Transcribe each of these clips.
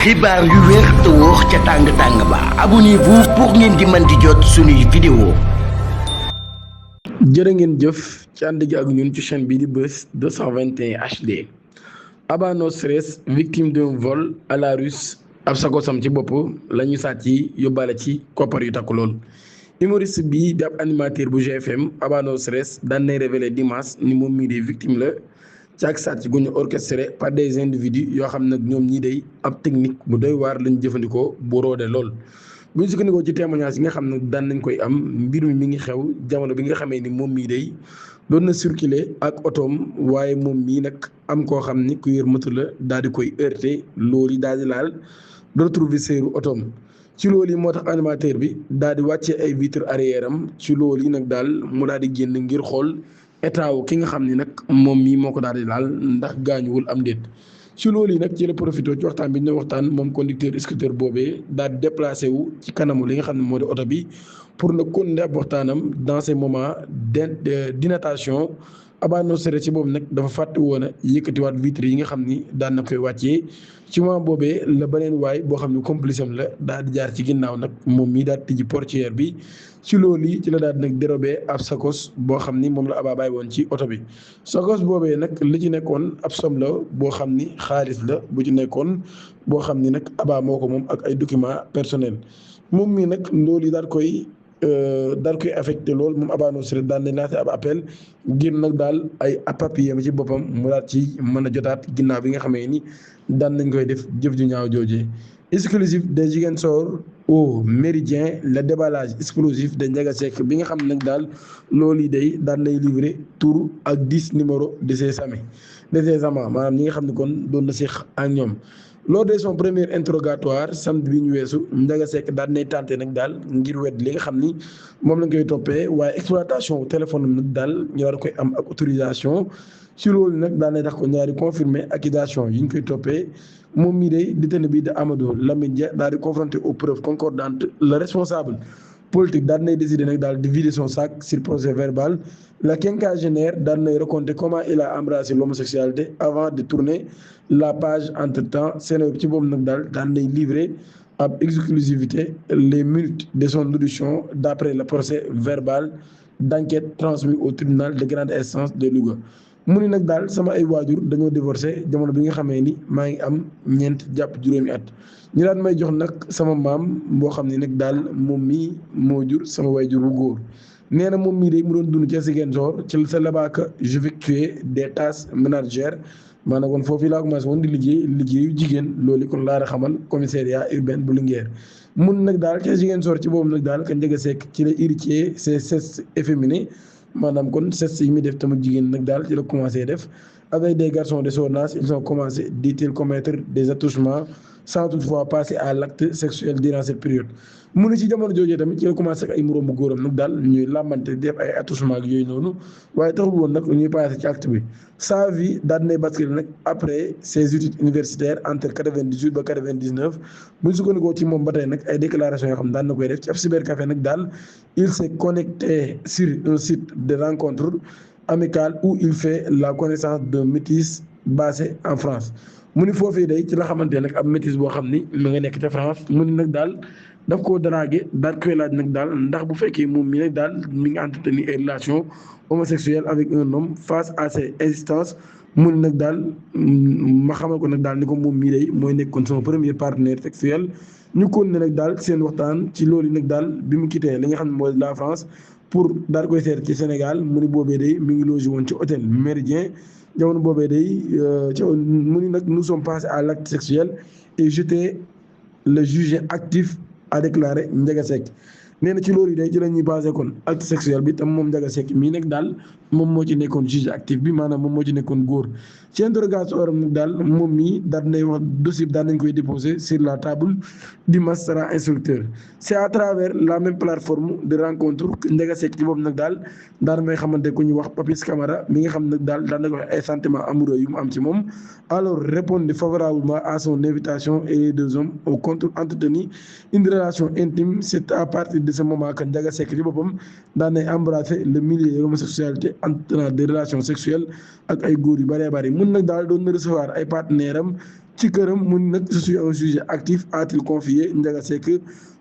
xibaar yu wér te wóor ca tàng-tàng ba abonnez-vous pour ngeen di mën di jot suñuy vidéo. jërë ngeen jëf ci ànd gi ak ñun ci chaîne bii di Buzz 221 HD. Aba No Stress victime d'un vol à la russe ab sakosam ci bopp la ñu sàcc yi yóbbaale ci koppar yu takku lool. humoriste bii di ab animateur bu GFM Aba No Stress daan nay révélé dimanche ni moom mii de victime la ci ak sàcc gu ñu orchestré par des individus yoo xam nag ñoom ñii day ab technique bu doy waar lañu jëfandikoo bu roode lool. bu ñu sukkandikoo ci témoignage yi nga xam ne daan nañ koy am mbir mi ngi xew jamono bi nga xamee ni moom mii day doon na circuler ak otoom waaye moom mii nag am koo xam ni ku yor moto la daal di koy heurté loolu yi daal di laal retrouver seeru otoom. ci loolu yi moo tax animateur bi daal di wàccee ay vitre arrière am ci loolu yi nag daal mu daal di génn ngir xool état wu ki nga xam ni nag moom mii moo ko daal di laal ndax gaañuwul am déet. ci loolu yi nag ci la profité ci waxtaan bi ñu waxtaan moom conducteur scooter boobee daal di déplacé wu ci kanamu li nga xam ne moo di oto bi pour na continuer ab waxtaanam dans ces moments d'inattention. Aba No Stress ci boobu nag dafa fàtte woon a yëkkatiwaat vitre yi nga xam ni daan na koy wàccee ci moment boobee la beneen waay boo xam ne complice am la daal di jaar ci ginnaaw nag moom mii daal tijji portière bi. ci loolu yi ci la daal di nag dérobé ab sakos boo xam ni moom la Aba bàyyi woon ci oto bi sakos boobee nag li ci nekkoon ab somme la boo xam ni xaalis la bu ci nekkoon boo xam ni nag Aba moo ko moom ak ay documents personnels moom mii nag loolu yi daal koy affecté lool moom Aba No Stress daal di lancé ab appel ngir nag daal ay papier ci boppam mu daal ci mën a jotaat ginnaaw bi nga xamee ni daan nañ koy def jëf ju ñaaw joojee. exclusif de Ziguinchor au Méridien le déballage explosif de Ndiaga Seck bi nga xam ne nag daal loolu yi day daan lay livré tour ak 10 numéro de ses amis maanaam ñi nga xam ne kon doon na seq ak ñoom. lors de son premier interrogatoire samedi bi ñu weesu Ndiaga Seck daan nay tenté nag daal ngir wedd li nga xam ni moom lañ koy toppee waaye exploitation téléphone am nag daal ñu war a koy am ak autorisation ci loolu nag daan nay tax ko ñaari confirmer accusation yi ñu koy toppee. moom mii day détenu bii de Amadou Lamine Dia daal di confronté aux preuves concordantes le responsable politique daal nay décidé nag daal di vider son sac sur procès verbal. la quinquagénaire daal nay raconté comment il a embrassé l'homosexualité avant de tourner la page entre temps Sénégal ci boobu nag daal nay livré ab exclusivité les minutes de son audition d'après le procès verbal d'enquête transmis au tribunal de grande instance de Louga. mu ni nag daal sama ay waajur dañoo divorcé jamono bi nga xamee ni maa ngi am ñeent jàpp juróomi at ñu daan may jox nag sama maam boo xam ne nag daal moom mii moo jur sama waajur bu góor nee na moom mii de mu doon dund ca Ziguinchor ci sa labaaka j'effectuais des tâches ménagères maanaam kon foofu laa commencé woon di liggéeyu jigéen loolu kon laa xamal commissariat urbain bu Linguère mun nag daal ca Ziguinchor ci boobu nag daal ka Ndiaga Seck ci la héritier ses gestes efféminés maanaam kon gestes yi muy def tamit jigéen nag daal ci la commencé def avec des garçons de son âge ils ont commencé dit-il commettre des attouchements sans toutefois passer à l'acte sexuel durant cette période. mu ne ci jamono joojee tamit ci la commencé ak ay moroomu góoram nag daal ñuy làmbante def ay attouchement ak yooyu noonu waaye taxul woon nag ñuy passé ci acte bi. sa vie daal nay basculer nag après ses études universitaires entre 98 ba 99 bu ñu sukkandikoo ci moom ba tey nag ay déclarations yoo xam ne daan na koy def ci ab cybercafé nag daal il s'est connecté sur un site de rencontre amicale où il fait la connaissance d'un métis basé en France. mu ni foofii day ci la xamante nag ab métis boo xam ni mu nga nekk ca France mu ni nag daal daf koo dragué daal koy laaj nag daal ndax bu fekkee moom mi nag daal mi ngi entretenir ay relations homosexuelles avec un homme face à ses insistances mu ni nag daal ma xamal ko nag daal ni ko moom mii day mooy nekkoon sama premier partenaire sexuel ñu kon ne nag daal seen waxtaan ci loolu nag daal bi mu quitté li nga xam ne mooy la France pour daal koy seet ci Sénégal mu ni boobee day mi ngi logé woon ci hôtel Méridien jamono boobee day mu ni nag nous sommes passés à l'acte sexuel et j'étais le juge actif a déclaré Ndiaga Seck nee na ci loolu yi day ci la ñuy passé kon acte sexuel bi tam moom Ndiaga Seck mii nag daal moom moo ci nekkoon juge actif bi maanaam moom moo ci nekkoon góor ci interrogatoire am nag daal moom mii daal nay wax dossier bi daal nañ koy déposé sur la table du magistrat instructeur. c'est à travers la même plateforme de rencontre Ndiaga Seck ci boobu nag daal may xamante ku ñuy wax Papis Camara mi nga xam nag daal daan na ko wax ay sentiments amoureux yu mu am ci moom alors répondre favorablement à son invitation et les deux hommes au compte entretenu une relation intime. c'est à partir de ce moment que Ndiaga Seck ci boppam daan nay embrasser le milieu de l'homosexualité entraînant des relations sexuelles ak ay góor yu bëree bëri mun nag daal doon na recevoir ay partenaires am ci këram mu nag je suis un sujet actif, a-t-il confié. Ndiaga Seck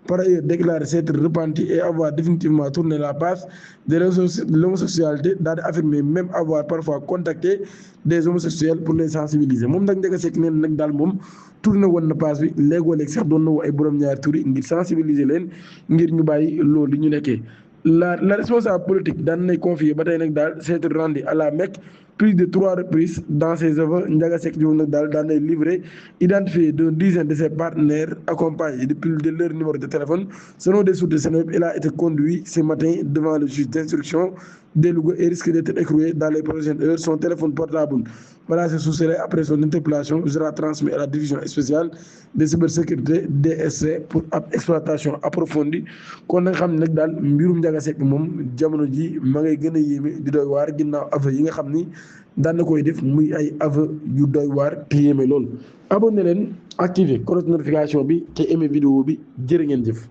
par ailleurs déclaré s'être repenti et avoir définitivement tourné la page de l'homosexualité, daal di affirmer même avoir parfois contacté des homosexuels pour les sensibiliser moom nag Ndiaga Seck nee na nag daal moom tourné woon na page bi léegoo-léeg sax doon na woo ay borom ñaari tur yi ngir sensibiliser leen ngir ñu bàyyi loolu li ñu nekkee. La responsable politique daan nay confier ba tey nag daal s'être rendu à la Mecque plus de 3 reprises dans ses œuvres. Ndiaga Seck ñoom nag daal daan nay livré identifié d'une dizaine de ses partenaires accompagnés de leur numéro de téléphone. Selon des sources de Seneweb, il a été conduit ce matin devant le juge d'instruction de Louga et risque d'être écroué dans les prochaines heures. Son téléphone portable placé sous scellé après son interpellation sera transmis à la division spéciale de cybersécurité DSC pour exploitation approfondie. kon nag xam ne nag daal mbirum Ndiaga Seck moom jamono ji ma ngay gën a yéeme di doy waar ginnaaw aveu yi nga xam ni daan na koy def muy ay aveu yu doy waar te yéeme lool. abonné leen activé cloche notification bi te aimé vidéo bi jërë ngeen jëf.